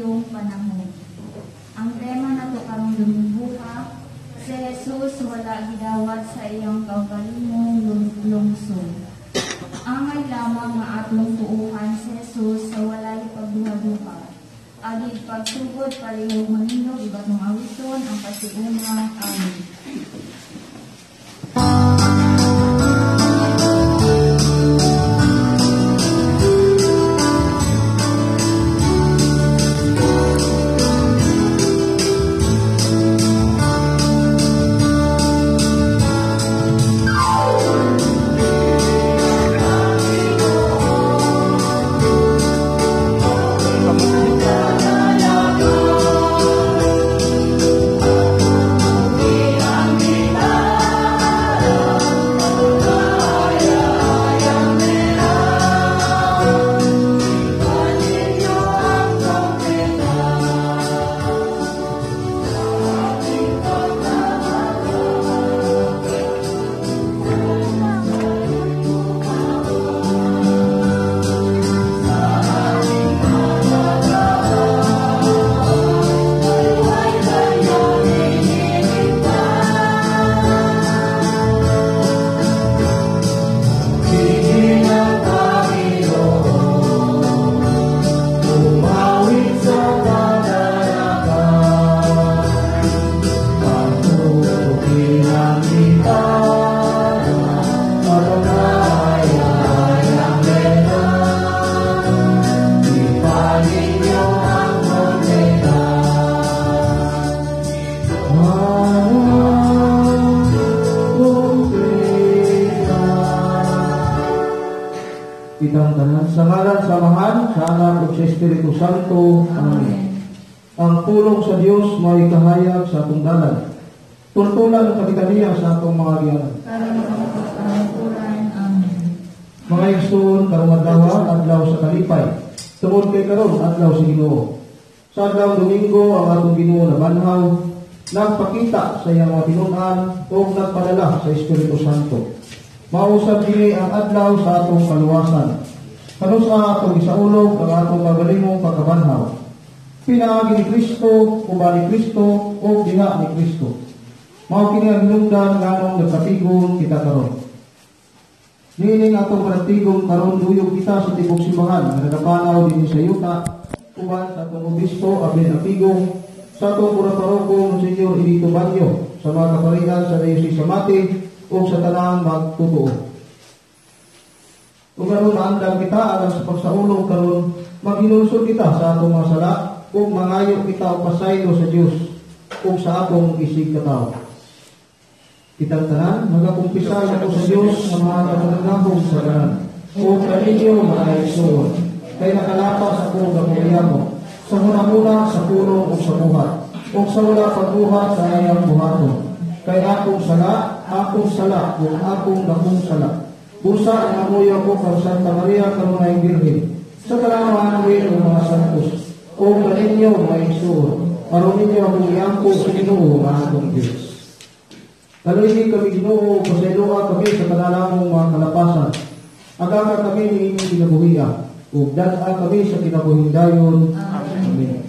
maayong panahon. Ang tema nato karong Domingo, si Jesus wala gidawat sa iyang kaugalingong lungsod. Angay lamang nga atong tuuhan si Jesus sa walay pagduha-duha. Agig pagsugod, palihog manindog atong awiton ang pasiunang awit. Kitang tanan sa ngalan sa Amahan, sa Anak ug sa Espiritu Santo. Amen. Ang pulong sa Dios mao'y kahayag sa atong dalan. Tultulan ang kapitaniya sa atong mga gianan. Amen. Mga igsoon, karong adlaw, adlaw sa kalipay. Tungod kay karon adlaw sa Ginoo. Sa adlaw Domingo ang atong Ginoo nabanhaw, nagpakita sa iyang mga tinun-an ug nagpadala sa Espiritu Santo. Mausab dili ang adlaw sa atong kaluwasan. Kanus-a atong gisaulog ang atong magalingong pagkabanhaw. Pinaagi ni Kristo, uban ni Kristo, ug diha ni Kristo. Mao kini ang hinungdan nganong nagkapigon kita karon. Niining atong panagtigom karon, duyog kita sa tibok simbahan nga nagapanaw dinhi sa yuta, uban sa atong obispo Abel Apigo, sa atong kura paroko Monsignor Edito Banyo, sa mga kaparian sa Diocese sa Mati, ug sa tanang magtotoo. Ug karon maandam kita alang sa pagsaulog karon, maghinulsol kita sa atong mga sala ug mangayo kita og pasaylo sa Dios ug sa atong isig katawo. Kitang tanan magakumpisal ako sa Dios nga mahagahom sa tanan. Ug kaninyo mga igsoon, kay nakalapas ako gapuriyamo sa hunahuna, sa pulong ug sa buhat, ug sa wala pagbuhat sa ayang buhaton. Kay akong sala, ug akong dakong sala. Busa ang amoy ako kang Santa Maria kanunay Birhen, sa tanang mga anghel ug mga santos, ug kaninyo mga igsoon, aron ninyo akong iampo sa Ginoo nga atong Dios. Kaluoyi kami Ginoo, pasayloa kami sa tanan mga kalapasan. Agaka kami niining kinabuhia, ug dad-a kami sa kinabuhing dayon. Amen.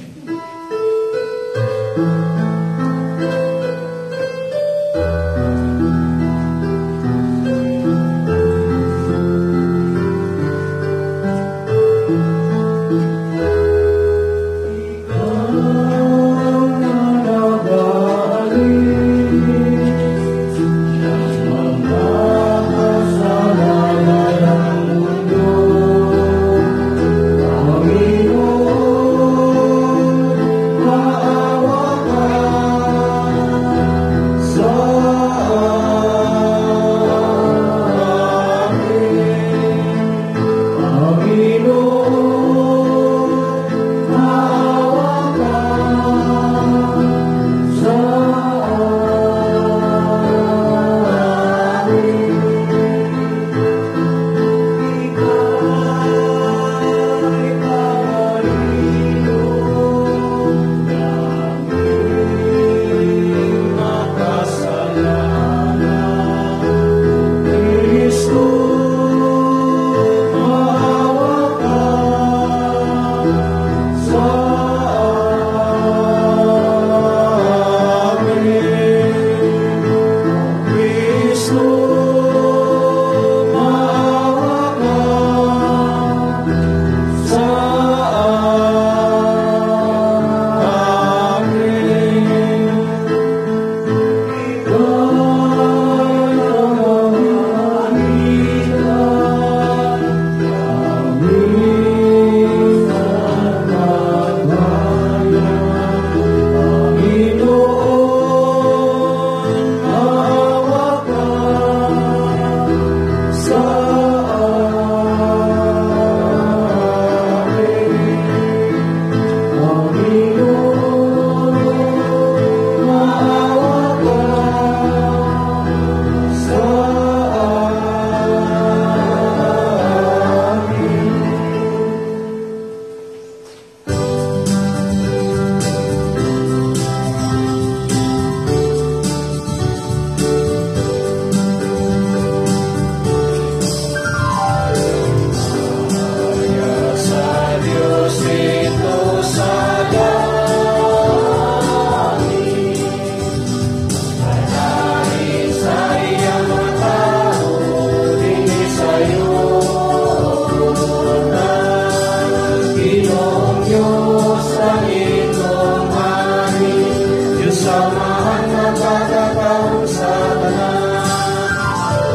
Diyos ang imong hari, Diyos Amahan nagkakataon sa tanan.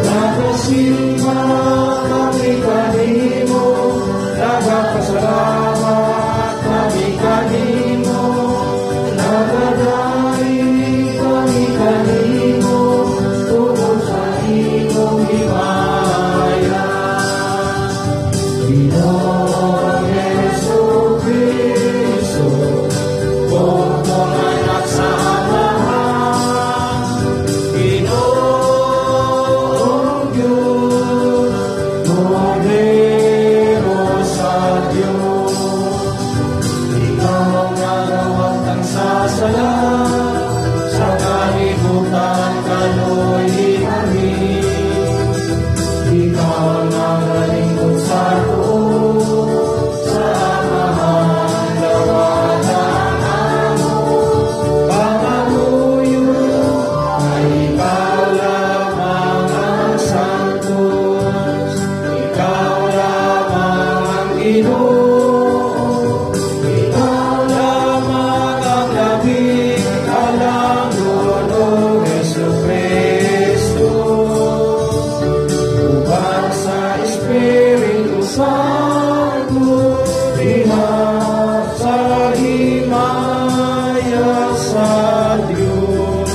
Nagasimba kami kanimo, nagapasalamat kami kanimo, nagadaig kami kanimo, tungod sa imong himaya. Ginoong Jesu-Cristo, bugtong anak sa Amahan, Ginoong Diyos, Kordero sa Diyos. Ikaw ang nagawagtang sa sala, sa kalibutan kaloy kami. Ikaw ang nagalingkod sa tuo, sa Amahan dawata ang among pangamuyo, ay ikaw lamang ang santo, ikaw lamang ang Ginoo, ikaw lamang ang labing halangdon, O Jesu-Cristo. Uban sa Espiritu Santo, diha sa himaya sa Diyos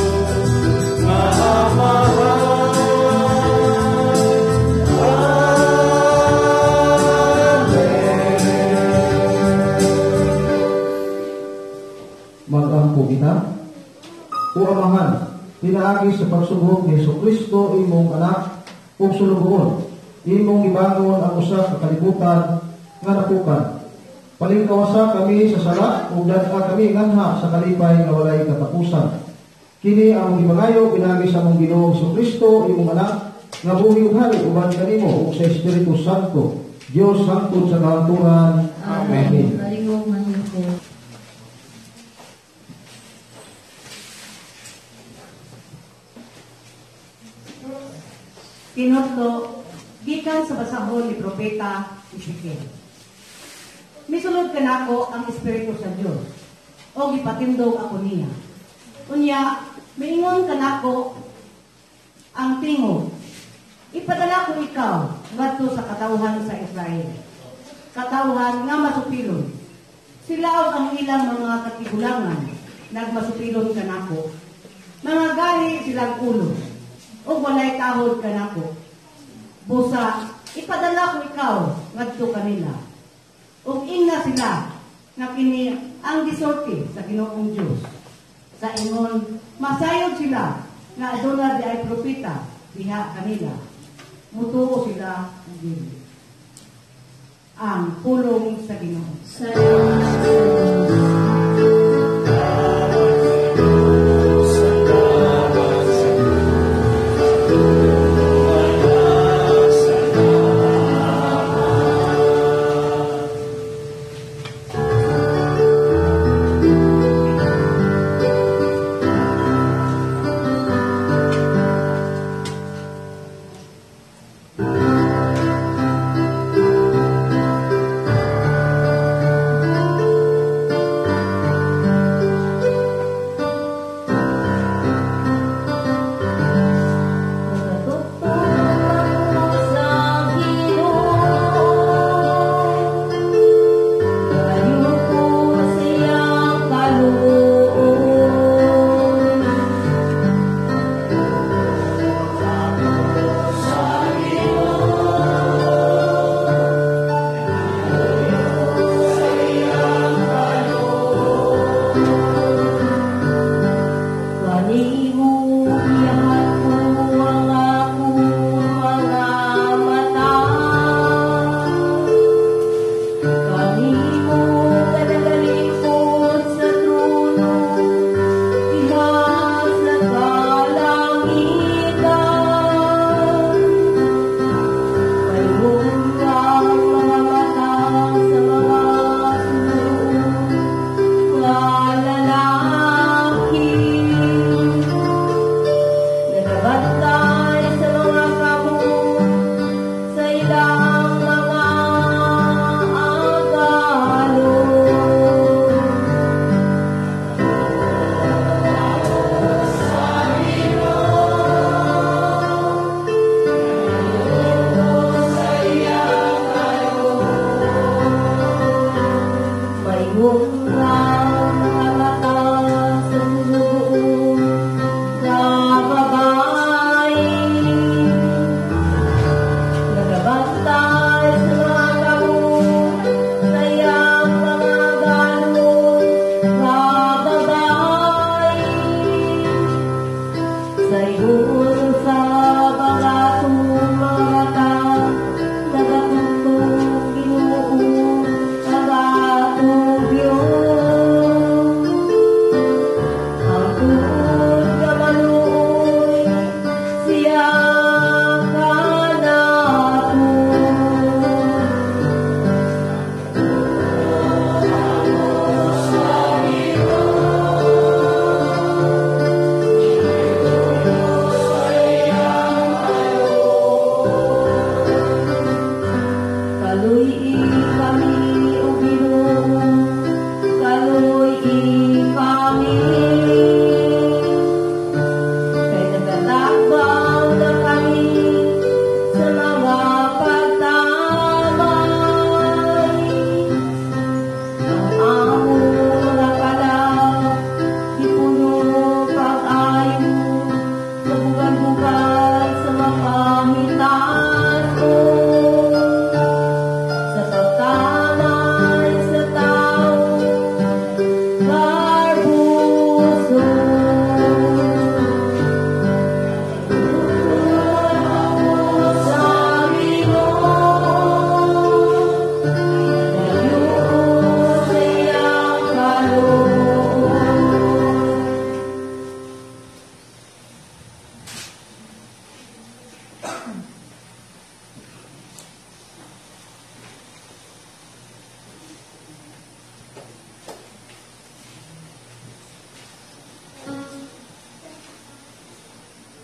nga Amahan. Amen. Mag-ampo kita. O Amahan, pinaagi sa pagsubhog ni Hesus Kristo imong anak ug sulugoon, imong gibangon ang usa ka kalibutan nga napukan. Palingkawasa kami sa sala ug dad-a kami nganha sa kalipay nga walay katapusan. Kini ang gimangayo pinaagi sa among Ginoong Hesus Kristo imong anak nga buhi ug hari uban kanimo ug sa Espiritu Santo, Dios hangtod sa kahangturan. Amen. Palihog mahimong. Tinudlo, gikan sa basahon ni Propeta Ezekiel. Misulod kanako ang Espiritu sa Dios, o gipatindog ako niya. Unya, miingon kanako ang tingog, ipadala ko ikaw ngadto sa katawhan sa Israel. Katawhan nga masupilon. Sila og ang ilang mga katigulangan nagmasupilon kanako. Mga gahi silang ulo, ug walay tahod kanako. Busa, ipadala ko ikaw ngadto kanila. Ug ingna sila nga kini ang gisulti sa Ginoong Dios. Sa ingon, masayod sila nga aduna di ay propeta diha kanila. Mutuo sila ug dili. Ang pulong sa Ginoo. Salamat sa Diyos. Salamat sa Diyos. Salamat.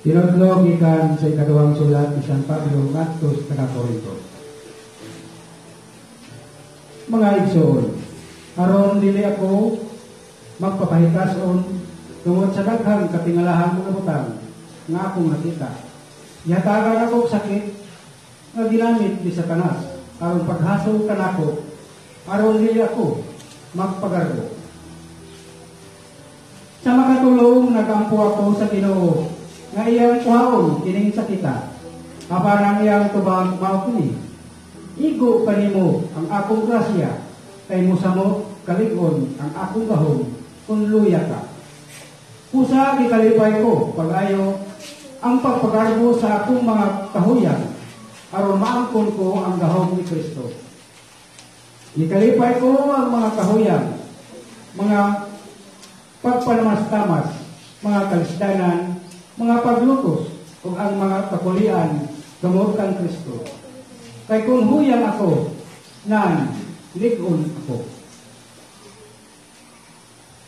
Tinudlo gikan sa ikaduhang sulat ni San Pablo ngadto sa taga-Korinto. Mga igsoon, aron dili ako magpapahitason tungod sa daghang katingalahang mga butang nga akong nakita, gihatagan ako og sakit nga ginamit ni Satanas aron paghasol kanako, aron dili ako magpagarbo. Sa makatulong, nagampo ako sa Ginoo nga iyang kuhaon kining sakita. Apan ang iyang tubag mao kini: "Igo kanimo ang akong grasya, kay mosamot kalig-on ang akong gahom kung luya ka." Busa gikalipay ko pag-ayo ang pagpagarbo sa akong mga kahuyang aron maangkon ko ang gahom ni Kristo. Gikalipay ko ang mga kahuyang, mga pagpanamastamas, mga kalisdanan, mga paglutos, ug ang mga kakulian tungod kang Kristo. Kay kung huyang ako, nan lig-on ako.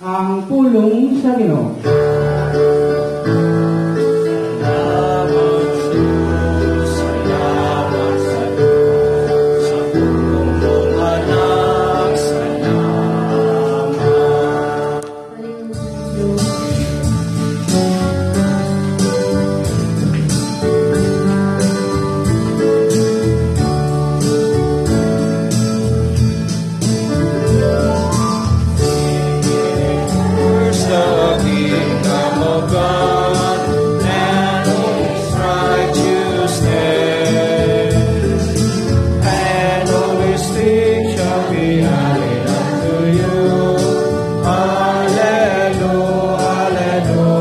Ang pulong sa Ginoo. Salamat, Diyos, salamat sa Diyos, sa tulong mong anak, salamat. Palihog Diyos. First the kingdom of God and His righteousness, and all these things shall be added unto you. Alleluia,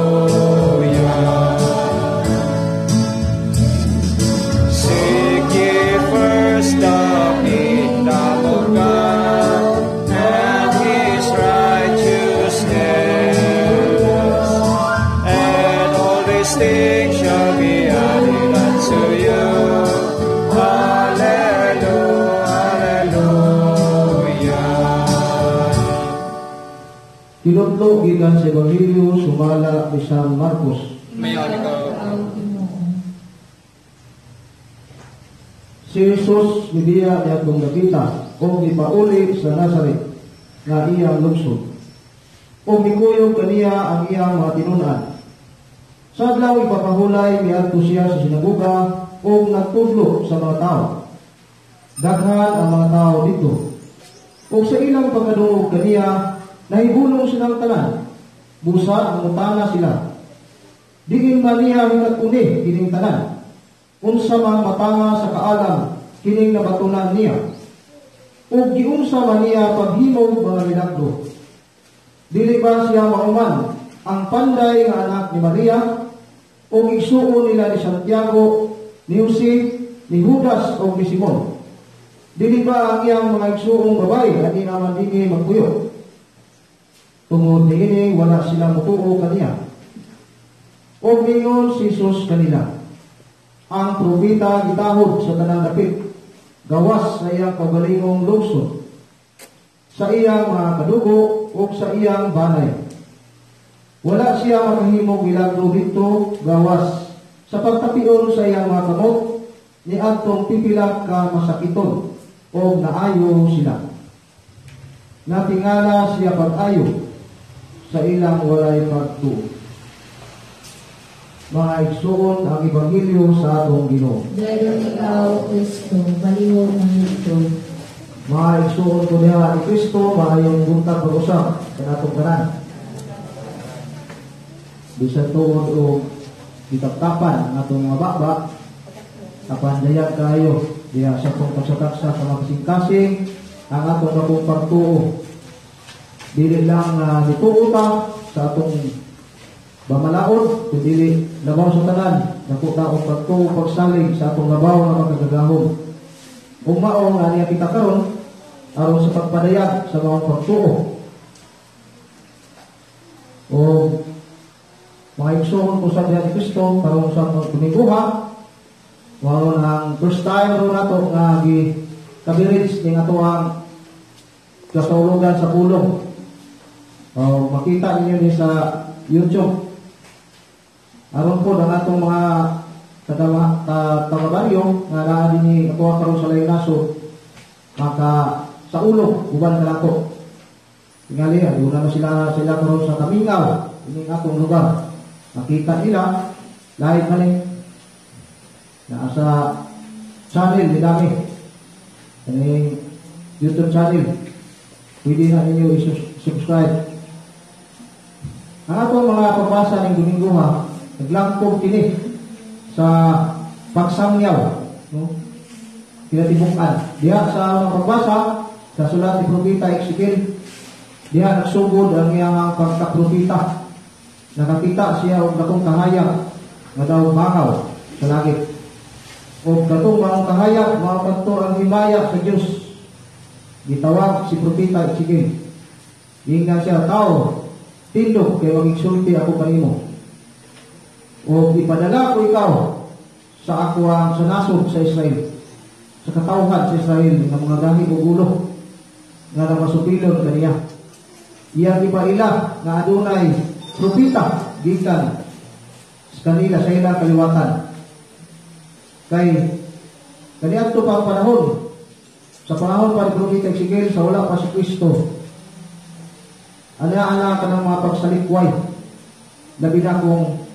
alleluia. Seek ye first the kingdom of God and His righteousness, and all these things shall be added unto you. Alleluia, alleluia. Tinudlo gikan sa Ebanghelyo sumala ni San Marcos. Mayon ikaw. Ginoo. Si Jesus mibiya niadtong dapita ug gipauli sa Nazaret nga iyang lungsod. Ug mikuyog kaniya ang iyang mga tinun-an. Sa adlaw ipapahulay, miadto siya sa sinagoga ug nagtudlo sa mga tao. Daghan ang mga tao didto. Ug sa ilang pagkadungog kaniya, nahibulong silang tanan. Busa nangutana sila: "Diin man niya hinat-uni kining tanan? Unsa man matanga sa kaalam kining nabatunan niya? Ug giunsa man niya paghimog mga milagro? Dili ba siya mauman ang panday nga anak ni Maria ug igsuon nila ni Santiago, ni Jose, ni Judas ug ni Simon? Dili ba ang iyang mga igsuong babaye ani naman dinhi magpuyo?" Tungod niini, wala sila motuo kaniya. Ug ningon si Jesus kanila: "Ang propeta gitahod sa tanang dapit, gawas sa iyang kaugalingong lungsod, sa iyang mga kadugo ug sa iyang banay." Wala siya makahimog milagro didto gawas sa pagtapion sa iyang mga kamot ni adtong pipila ka masakiton ug naayo sila. Natingala siya pag-ayo sa ilang walay pagtuo. Mga igsuon, ang Ebanghelyo sa atong Ginoo. Dayon ikaw, Kristo, balihog ng. Mga igsuon ko diha ni Kristo, maayong buntag pag-usap kanatong tanan. Bisan tuod og gitaptapan ang atong mga baba, apan dayag kaayo diha sa atong pagsataksa sa mga kasing-kasing ang atong dakong pagtuo. Dili lang nga nituo ta sa atong pamalaod, kundi labaw sa tanan, dako ta og pagtuo, pagsalig sa atong labaw nga makagagahom. Ug mao nga niya kita karon aron sa pagpadayag sa mga pagtuo. O mga igsoon ko sa diha ni Kristo, karon sa mga Domingoha, mao nang first time ro nato nga gi coverage ning atoang kasaulogan sa pulong. O makita ninyo ni sa YouTube. Aron po ang atong mga taga-baryo nga naa dinhi ato karon sa laing nasod maka sa ulog uban kanako. Tingali aduna na sila sila karon sa Kamingaw ining atong lugar. Makita nila live man ni naa sa channel ni dami. Kaning YouTube channel. Pwede na ninyo i-subscribe. Ang atong mga pagbasa ning Domingo ha, naglangkob kini sa pagsangyaw, no? Kinatibuk-an. Diha sa mga pagbasa sa sulat ni Propeta Ezekiel, diha nagsugod ang iyang pagkapropeta. Nakakita siya og dakong kahayag nga daw bangaw sa langit. Og katong mga kahayag mao kadto ang himaya sa Dios. Gitawag si Propeta Ezekiel. Giingnan siya, tao, tindog kay magigsulti ako kanimo. O ipadala ko ikaw sa akuang sa nasod sa Israel, sa katawhan sa Israel nga mga gahi og ulo nga namasupilon kaniya. Iyang ipaila nga adunay propeta gikan sa kanila sa ilang kaliwatan. Kay kaniadto pa ang panahon, sa panahon pa ni Propeta Ezekiel, sa wala pa si Kristo, ana-ana ka ng mga pagsalikway. Labi na kung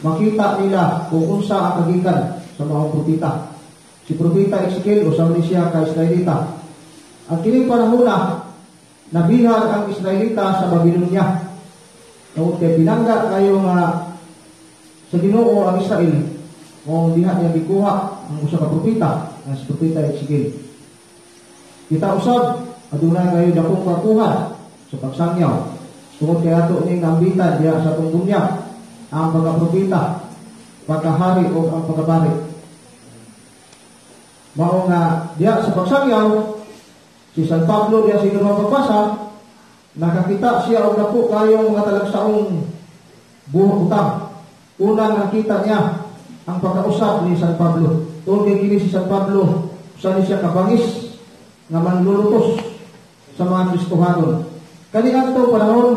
makita nila kung unsa ang kagikan sa mga propeta. Si Propeta Ezekiel, usa ni siya ka Israelita. Ang kining panahona, nabihag ang Israelita sa Babylonia. Tungod kay pinangga kayo nga sa Ginoo ang Israel, mao diha niya gikuha ang usa ka propeta, ang si Propeta Ezekiel. Kita usab adunay kayo dakong kakuha sa pagsangyaw. Tungod kay ato ning naambitan diha sa atong bunyag ang pagkapropeta, pagkahari o ang pagkabari. Mao nga diha sa pagsangyaw si San Pablo diha sa ikaduhang pagbasa, nakakita siya og dako kayong mga talagsaong buhok utang. Unang nakita niya ang pagkausap ni San Pablo. Tungod kay kini si San Pablo, usa ni siya kabangis nga manlulutos sa mga Kristohanon. Kaniadto panahon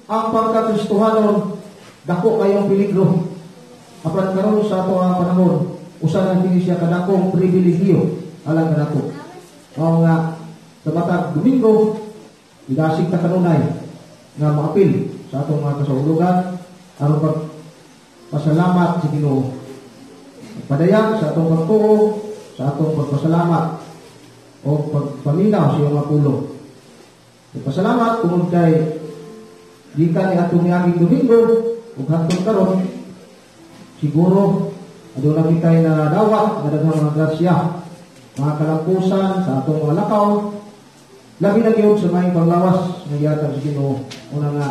ang pagka-Kristohanon dako kayong peligro. Apan karon sa ato ang panahon, usa na kini siya kadakong pribilehiyo alang kanako. Mao nga sa matag Domingo gidasig ta kanunay nga maapil sa atong mga kasaulugan aron pagpasalamat sa Ginoo. Padayag sa atong pagtuo, sa atong pagpasalamat o pagpaminaw sa iyong mga pulong. Pagpasalamat tungod kay gikan ni atong miaging Domingo ug hangtod karon siguro aduna kitay na dawat nga daghang mga grasya, mga kalampusan sa atong mga lakaw, labi na gyud sa maayong panglawas nga gihatag sa Ginoo. Una nga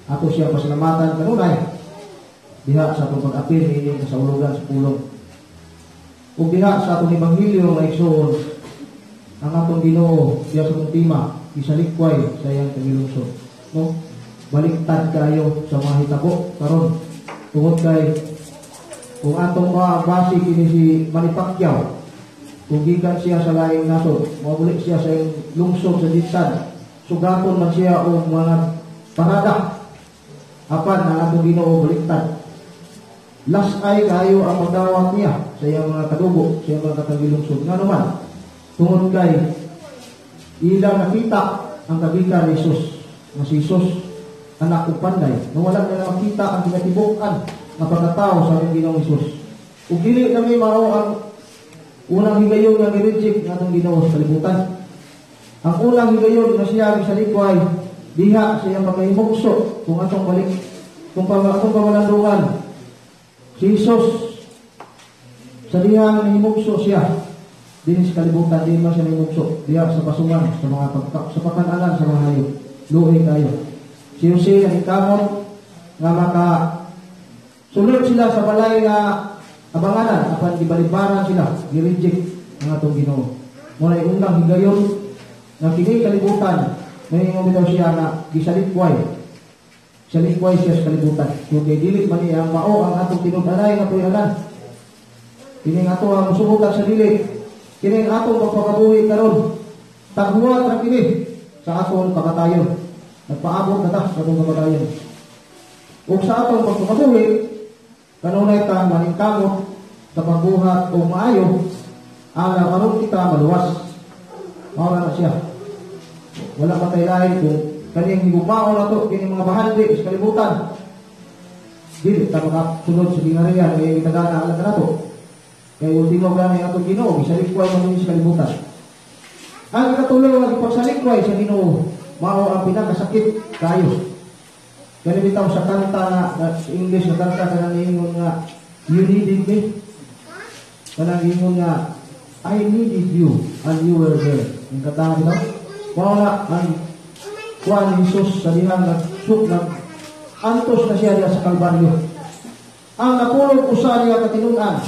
ato siya pasalamatan kanunay diha sa atong pag-apil niini kasaulugan sa pulong. Ug diha sa atong ebanghelyo nga igsoon, ang atong Ginoo diha sa atong tema isalikway sa iyang kagilungsod. No? Baliktad kayo sa mga hitabo karon tungod kay kung atong mabasi kini si Manny Pacquiao, kung gikan siya sa laing nasod, mabuli siya sa iyang lungsod sa Jinsan, sugaton man siya og mga parada. Apan ang atong Ginoo baliktad. Las ay kayo ang magdawat niya sa iyang mga kadugo, sa iyang mga katagilungsod. Nga naman, tungod kay ilang nakita ang kagikan ni Jesus, nga si Jesus anak ug panday, nga wala nila makita ang kinatibuk-an nga pagkatao sa atong Ginoong Hesus. Ug dili na may mao ang unang higayon nga gi-reject nga atong Ginoo sa kalibutan. Ang unang higayon nga siya gisalikway diha sa iyang pagkahimugso kung atong balik, kung pamalandungan si Jesus sa dihang nahimugso siya dinhi sa kalibutan, di man siya nahimugso diha sa pasungan sa mga sa pakanalan sa mga hayop. Luhi kayo. Si Jose nagkamot nga maka sulod sila sa balay nga abanganan apan gibalibaran sila, gi-reject ang atong Ginoo. Mo nay unang higayon nga kini kalibutan may bitaw siya nga gisalikway. Salikway siya sa kalibutan. So kay dili man niya mao ang atong tinud-anay nga puy-anan. Kini nga ato ang musugotan sa dili. Kini ang atong pagpakabuhi karon. Taghuwat ra kini sa atong kamatayon. Nagpaabot na ta sa atong kamatayon. Ug sa atong pagpakabuhi, Kanunay ta maningkamot sa pagbuhat o maayo, ala aron kita maluwas. Mao na siya. Wala pa tay lain kung kaning higugmaon nato kini mga bahandi sa kalibutan. Dili ta makasulod sa gingharian kay itagana alang nato. Kay ultimo gani atong Ginoo gisalikway man sa kalibutan. Ang ikatulo nga gipagsalikway sa Ginoo mao ang pinakasakit kayo. Kani bitaw sa kanta nga sa English na kanta kanang ingon nga "You needed me." Kanang ingon nga "I needed you and you were there." Ang kanta bitaw. Mao na ang kuan ni Jesus sa dihang nagsuk nag antos na siya diha sa Kalbaryo. Ang napulog usa niya katinun-an.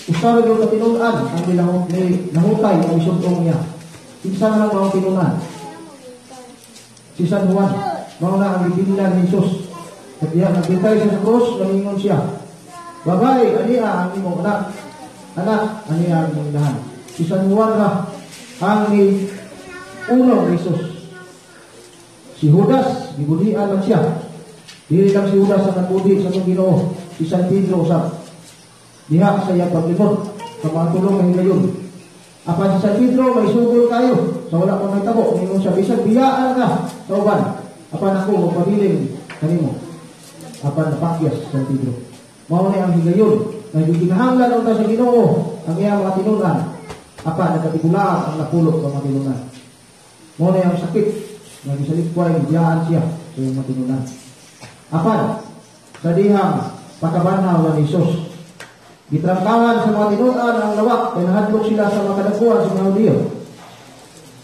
Usa ra gyud katinun-an ang nilahot ni nahutay ang isugong niya. Kinsa na lang mao tinun-an? Si San Juan. Mao na ang gibinlan ni Jesus. At diha nagbintay siya sa krus, namingon siya, "Babay, ania ang imong anak. Anak, ania ang imong inahan." Si San Juan ra ang ni unong Jesus. Si Judas, gibulian lang siya. Dili lang si Judas ang nagbudi sa atong Ginoo, si San Pedro usab. Diha sa iyang paglimod, sa mga tulong nga higayon. Apan si San Pedro may sugol kayo, sa wala pa may tabo, ningon siya, bisag biyaan ka sa uban. Apan ako magpabilin kanimo. Apan napakyas si San Pedro. Mao ni ang higayon, nga gikinahanglan unta sa Ginoo ang iyang mga tinun-an. Apan nagkatigulaan ang napulot sa mga tinun-an. Mao ni ang sakit nga gisalikway, gibiyaan siya sa iyang mga tinun-an. Apan sa dihang pagkabanhaw ni Jesus, gitrangkahan sa mga tinun-an ang lawak kay nahadlok sila sa mga kadagkuhan sa mga Hudiyo.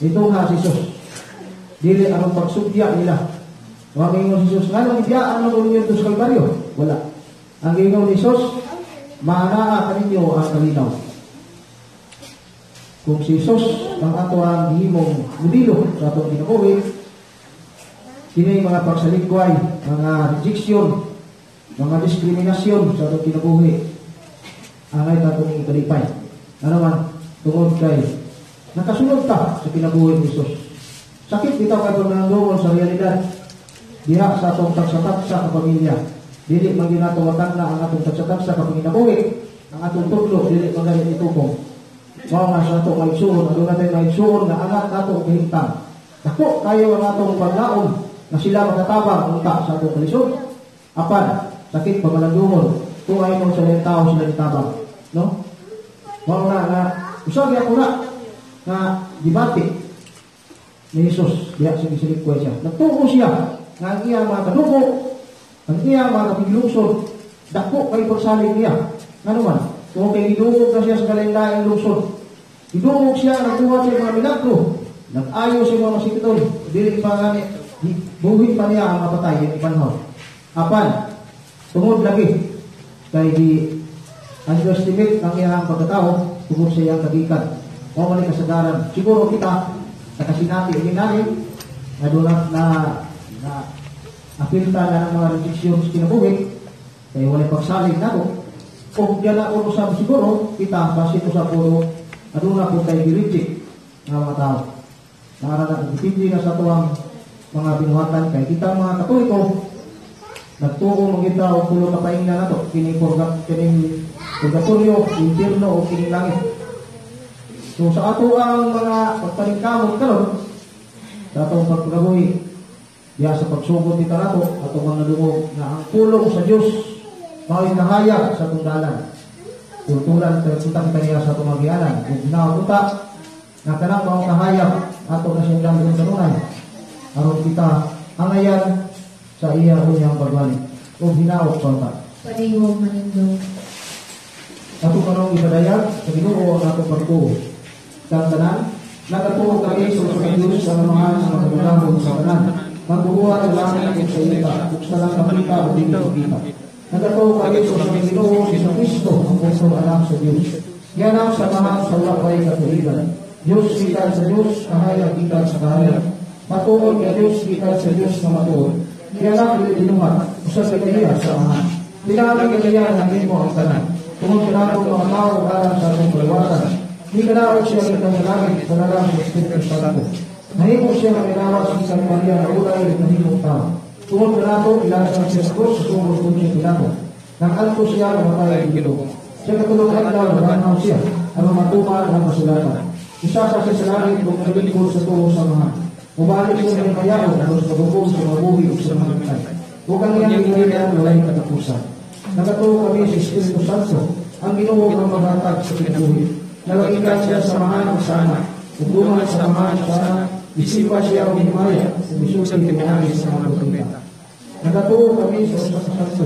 Nitungha si Jesus. Dili aron pagsugya nila. Wa ingon si Jesus, nganong gibiyaan man ninyo sa Kalbaryo? Wala. Ang ingon ni Jesus, maanaa kaninyo ang kalinaw. Kung si Jesus ang ato ang gihimong modelo sa atong kinabuhi, kini mga pagsalikway, mga rejection, mga diskriminasyon sa atong kinabuhi, angay ta atong ikalipay. Ano man, tungod kay nakasunod ta sa kinabuhi ni Jesus. Sakit bitaw kay pagmanandungon sa realidad diha sa atong tagsa-tagsa ka pamilya. Dili man gyud nato matagna ang atong tagsa-tagsa ka panginabuhi, ang atong tudlo dili man gani itukong. Mao nga sa ato maigsuon, aduna tay maigsuon nga angat nato og kahimtang. Dako kayo ang atong paglaom na sila makatabang unta sa atong kalisod. Apan sakit pamalandungon kung ay mo sa laing tao sila nitabang, no? Mao na nga usab ako na nga gibati ni Jesus diha sa gisalikway siya. Nagtuo siya nga ang iyang mga kadugo, ang iyang mga kapiglungsod, dako kay pagsalig niya. Ngano man, kung kay gidungog na siya sa kalain-laing lungsod, gidungog siya, nagbuhat siya mga milagro, nag-ayo siya mga masikiton, dili pa nga ni, buhi pa niya ang mapatay, yung ipanhaw. Apan, tungod lagi, kay di underestimate ang iyang pagkatao, tungod sa iyang kagikan. Mao man ni kasagaran. Siguro kita, nakasinati ini nani, na doon na na apilta na ng mga rejection sa kinabuhi, kay walay pagsalig nato. Kung diyan na uno sa siguro, kita, basin sa puro, aduna po kay gi-reject ng mga tao. Nakarana, depende na sa tuwang mga binuhatan, kay kita mga Katoliko, nagtuo man kita og tulo ka paingna nato, kining purgatorio, impierno o kining langit. So sa ato ang mga pagpaningkamot karon sa atong pagpagabuhi, diha sa pagsugod kita nato, atong mga dungog nga ang pulong sa Dios mao'y kahayag sa atong dalan. Tultulan kita niya sa atong magianan. Ug ginawa na kanang maong kahayag ato na siyang gamiton kanunay aron kita hangayan sa iya unyang pagbalik ug hinaot pa. Padayong manindog. Ato karong ipadayag sa Ginoo ang atong pagtuo. Kang tanan nagatuo kami sa Dios ang Amahan sa makagagahom sa tanan. Magbubuhat sa langit ug sa yuta, ug sa lang kapita ug dili makita. Nagatuo kami sa Ginoo Hesus Kristo ang bugtong anak sa Dios. Gianak sa Amahan sa wala pay katuigan. Dios gikan sa Dios, kahayag gikan sa kahayag. Matuod nga Dios gikan sa Dios nga matuod. Gianak dili binuhat, usa sa kaniya sa Amahan. Pinaagi kaniya nahimo ang tanan. Tungod kanato mga tao alang sa atong kaluwasan. Di kanaot siya gikan sa langit sa lalang sa Espiritu Santo. Nahimo siya nga minawas gikan Maria na ulay nahimong tao. Tungod kanato ilansan siya sa krus sa sugod Poncio Pilato. Nang-alto siya namatay ang Ginoo. Sa katulong adlaw nabanhaw siya aron matuman ang kasulatan. Isa sa siya sa langit ug naglingkod sa tuo sa mga. Mubalik siya ng kayaon aron sa paghukom sa mga buhi ug sa mga patay. Ug ang iyang gingharian walay katapusan. Nagatuo kami sa Espiritu Santo, ang Ginoo nga maghatag sa kinabuhi. Nagagikan siya sa Amahan ug sa Anak, ug duman sa Amahan ug sa Anak, gisimba siya og gihimaya, ug misulti pinaagi sa mga propeta. Nagatuo kami sa usa ka santo,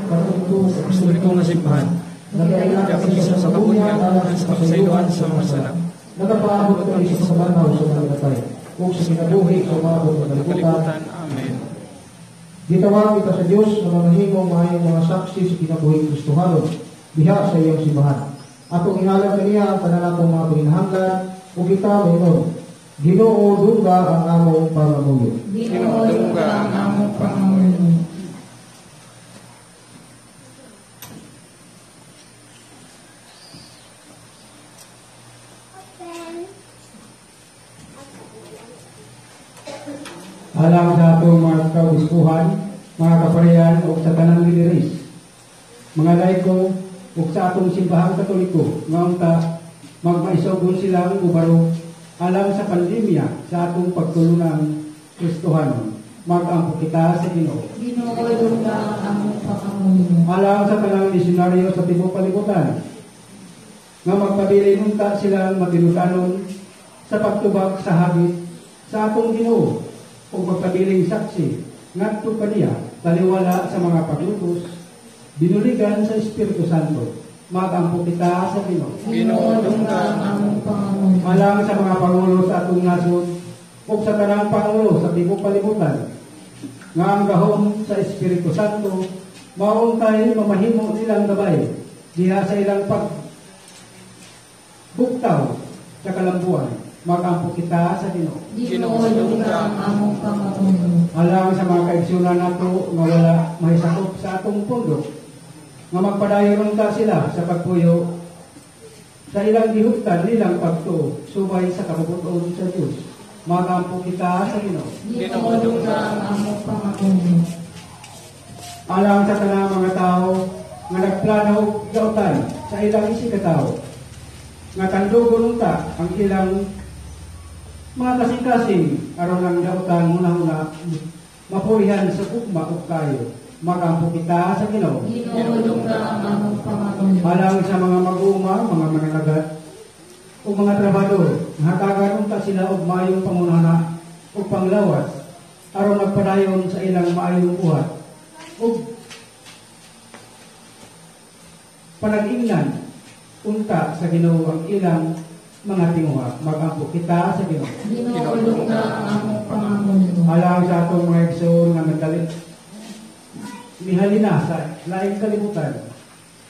katoliko ug Apostoliko nga simbahan. Nagaila kami sa kabunyag alang sa kapasayloan sa mga sala. Nagapaabot kami sa pagkabanhaw sa mga namatay, ug sa kinabuhi sa umaabot nga kalibutan. Kalibutan. Amen. Gitawag kita sa Dios nga mamahimong maayong mga saksi sa kinabuhing Kristohanon diha sa iyang simbahan. Atong ihalad kaniya ang tanan natong mga panginahanglan ug kita moingon, Ginoo, dungga ang among pangamuyo. Ginoo, dungga ang among pangamuyo. Alang sa atong mga kaobispuhan, mga kaparian ug sa tanang lideres, mga laiko ug sa atong simbahang Katoliko nga unta magmaisugon silang ubaro alang sa pandemya sa atong pagtulunang Kristohanon. Mag-ampo kita sa Ginoo. Ginoo, dungga ang among pangamuyo. Alang sa tanang misyonaryo sa tibuok kalibutan nga magpabilin unta silang matinud-anon sa pagtubag sa hagit sa atong Ginoo ug magpabiling saksi ngadto kaniya taliwala sa mga paglutos binuligan sa Espiritu Santo. Mag-ampo kita sa Ginoo. Ginoo, dungga ang among pangamuyo. Alang sa mga pangulo sa atong nasod ug sa tanang pangulo sa tibuok kalibutan nga ang gahom sa Espiritu Santo mauntay mamahimo nilang gabay diha sa ilang pagbuktaw sa kalambuan. Mag-ampo kita sa Ginoo. Ginoo, dungga ang among pangamuyo. Alang sa mga kaigsunan nato nga wala mahisakop sa atong pundok nga magpadayon unta sila sa pagpuyo sa ilang gihuptan nilang pagtuo subay sa kabubut-on sa Dios. Mag-ampo kita sa Ginoo. Ginoo, dungga ang among pangamuyo. Alang sa tanang mga tao nga nagplano og dautan sa ilang isigkatawo nga tandugon unta ang ilang mga kasing-kasing aron ang dautan hunahuna mapurihan sa gugma ug kayo. Mag-ampo kita sa Ginoo. Ginoo, dungga ang among pangamuyo. Alang sa mga mag-uuma, mga mananagat ug mga trabador, hatagan unta sila og maayong pangunahuna ug panglawas aron magpadayon sa ilang maayong buhat ug panag-ingnan unta sa Ginoo ang ilang mga tinguha. Mag-ampo kita sa Ginoo. Ginoo, dungga ang among pangamuyo. Alang sa atong mga igsoon nga nagdalit mihalina sa laing kalibutan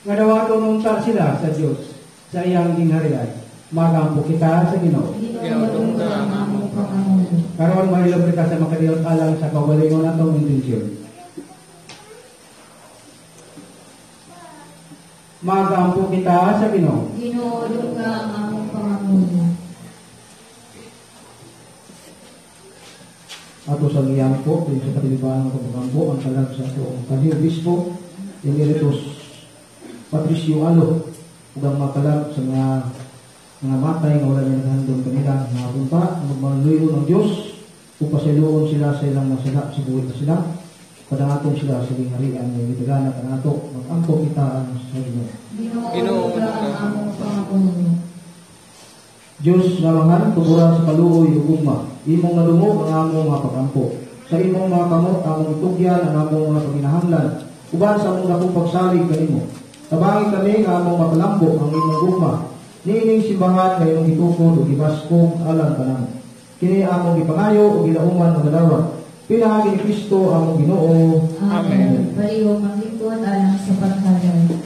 nga dawaton unta sila sa Dios sa iyang gingharian. Mag-ampo kita sa Ginoo. Ginoo, dungga ang among pangamuyo. Karon mahilom kita sa makadiyot alang sa kaugalingon natong intensyon. Mag-ampo kita sa Ginoo. Ginoo, dungga ang among pangamuyo. Ato sa ngiyampo, din sa katilibahan ng pagkampo, ang kalag sa atong kanhi obispo, Emeritus Patricio Alo, ug ang mga kalag sa mga matay nga wala niya naghandom kanila, mga punta, magmaluyo ng Dios, ug pasayloon sila sa ilang mga sala, sa buhi na sila, padangatong sila sa gingharian nga gitagana kanato, mag-ampo kita ang sa Ginoo. Ginoo, dungga ang among pangamuyo. Diyos nga amahan, tuburan sa kaluoy ug gugma, imong nadungog ang among mga pagampo. Sa imong mga kamot among itugyan ang among mga panginahanglan, uban sa among dakong pagsalig kanimo. Tabangi kami nga among mapalambo ang imong gugma. Niining simbahan nga imong gitukod ug gibaskog alang kanamo. Kini among gipangayo ug gilauman nga madawat. Pinaagi ni Kristo among Ginoo. Amen. Baliw maglingkod alang sa paghalal. Amen.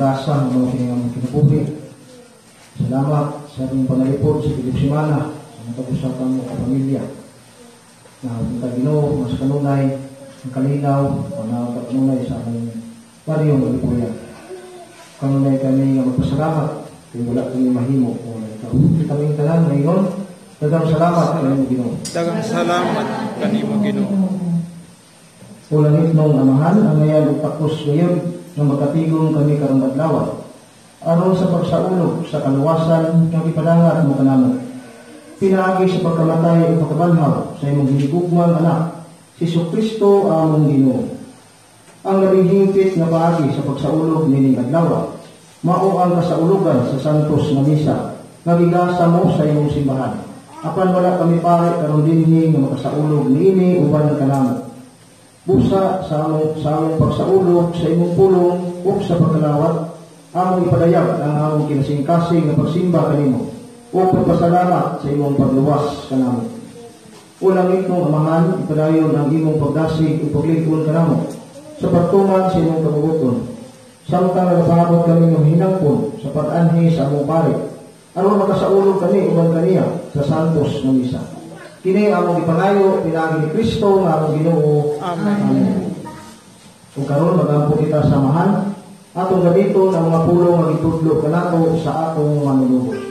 pag-asa ng mga kini kinabuhi. Salamat sa aming panalipod sa bilog semana sa matag usa ka mo kapamilya. Na punta Ginoo mas kanunay ang kalinaw o kanunay sa aming baryong Alipuyan. Kanunay kami nga magpasalamat kay wala kami mahimo kung wala ikaw. Kaming tanan ngayon, daghang salamat kanimo Ginoo. Daghang salamat kanimo Ginoo. O langit nong Amahan, ang ngayon ug takos gayon nga magkatigong kami karong adlaw. Aron sa pagsaulog sa kaluwasan nga gipadangat mo kanamo. Pinaagi sa pagkamatay ug pagkabanhaw sa imong hinigugmang anak, si Jesucristo among Ginoo. Ang labing hingpit nga paagi sa pagsaulog nining adlaw, mao ang kasaulugan sa Santos nga Misa nga gigasa mo sa imong simbahan. Apan wala kami pare karon dinhi nga makasaulog niini uban kanamo. Busa sa among pagsaulog sa imong pulong ug sa pagkalawat, among ipadayag ang among kinasingkasing nga pagsimba kanimo ug pagpasalamat sa imong pagluwas kanamo. O langit mong Amahan, ipadayon ang imong pagdasig ug paglig-on kanamo sa pagtuman sa imong kabubuton. Samtang nagapaabot kami ng hinangpon sa pag-anhi sa among pare, aron makasaulog kami uban kaniya sa Santos nga Misa. Kini among gipangayo pinaagi ni Kristo nga among Ginoo. Amen. Amen. Ug karon magampo kita sa Amahan, atong gamiton ang mga pulong nga gitudlo kanato sa atong manunubos.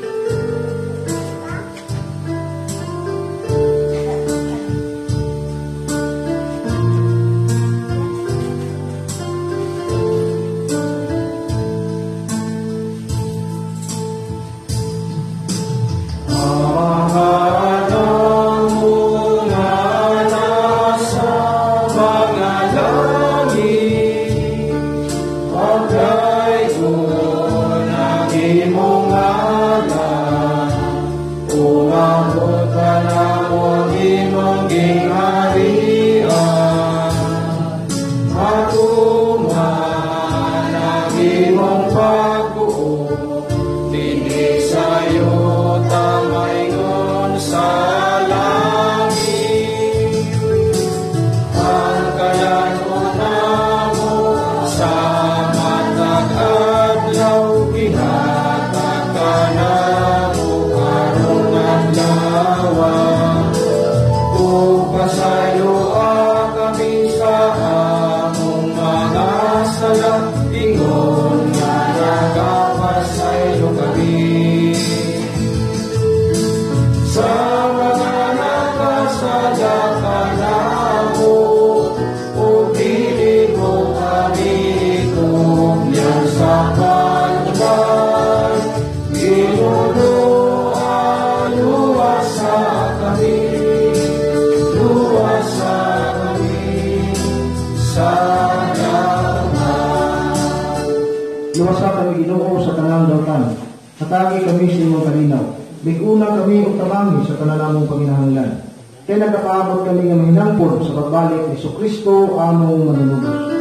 Hatagi kami sa imong kalinaw. Biguna kami og tabangi sa tanan namong panginahanglan. Kay nagapaabot kami nga mahinangpon sa pagbalik ni Jesucristo among manunubos.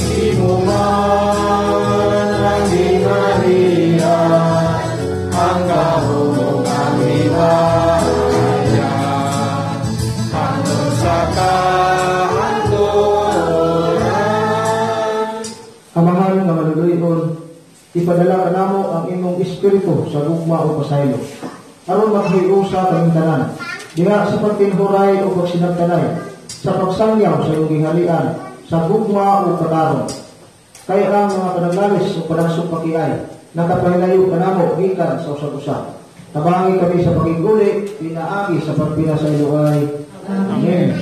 Imo man ang gingharian, ang gahom ang himaya, hangtod sa kahanturan. Amahan nga maluluyon, ipadala kanamo ang imong espiritu sa gugma o pasaylo. Aron maghiusa kaming tanan, diha sa pagtinhuray o pagsinagtanay, sa pagsangyaw sa imong gingharian, sa gugma o katarong. Kay ang mga panaglalis o panagsok pakiay, nakapahilayo kanamo gikan sa usag-usa. Tabangi kami sa pakiguli, pinaagi sa pagpinasaylo ay. Amen.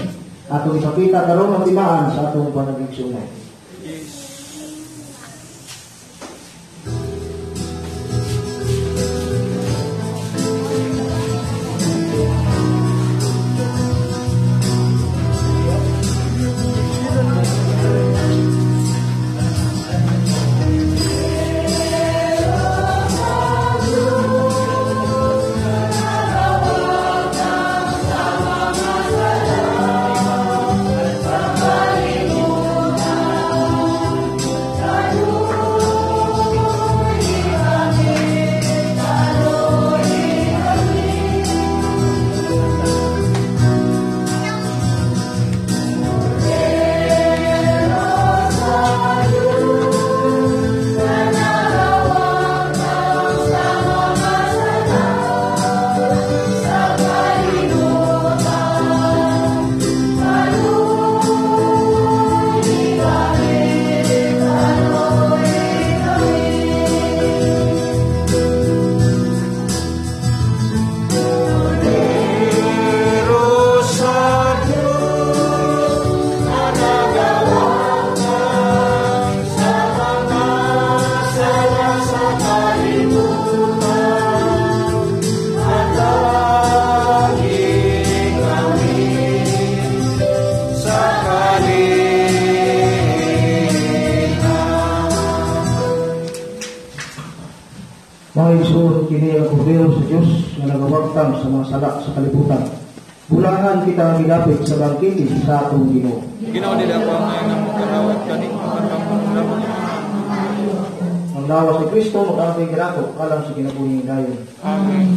Atong ipakita karon ang timaan sa atong panagigsunay. Kini ang Kordero sa Diyos nga nagawagtang sa mga sala sa kalibutan. Bulangan kita gilapit sa bangkete sa atong Ginoo. Ginoo, dili ako angay nga mokarawat kaninyo, apan kamo lamang. Ang lawas ni Kristo mag-angay kanato alang sa kinabuhing dayon. Amen.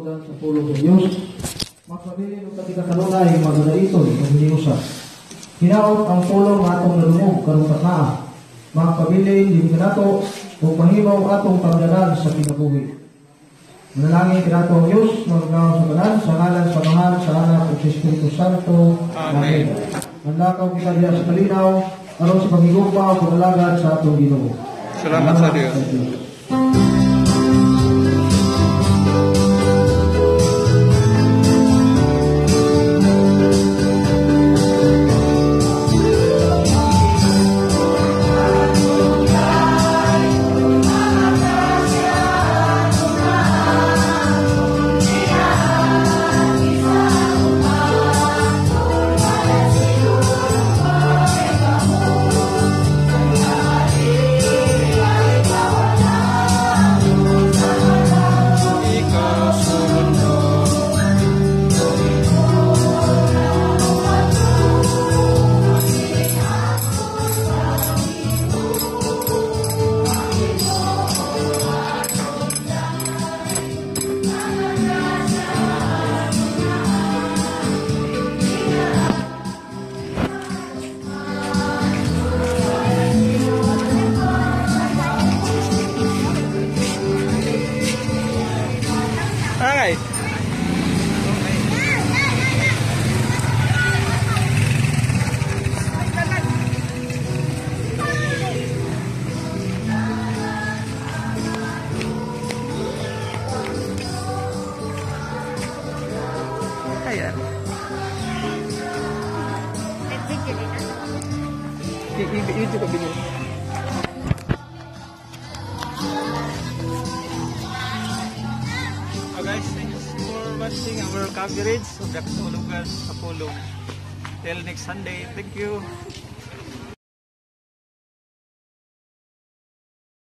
Sa pulong sa Diyos, magpabilin og kita kanunay magdaiton ug hiniusa. Hinaot ang pulong nga atong nadungog karong takaa. Magpabilin din kanato ug mahimaw atong pagdalan sa kinabuhi. Manalangin kanato ang Diyos, magnaw sa tanan, sa ngalan sa Amahan, sa Anak ug sa Espiritu Santo. Amen. Manlakaw kita diha sa kalinaw aron sa paghigugma ug pag-alagad sa atong Ginoo. Salamat sa Dios. Kaya. Video din na. I-video ko video. Oh guys, thanks for watching our coverage of the Katulugan Kapulong. Till next Sunday. Thank you.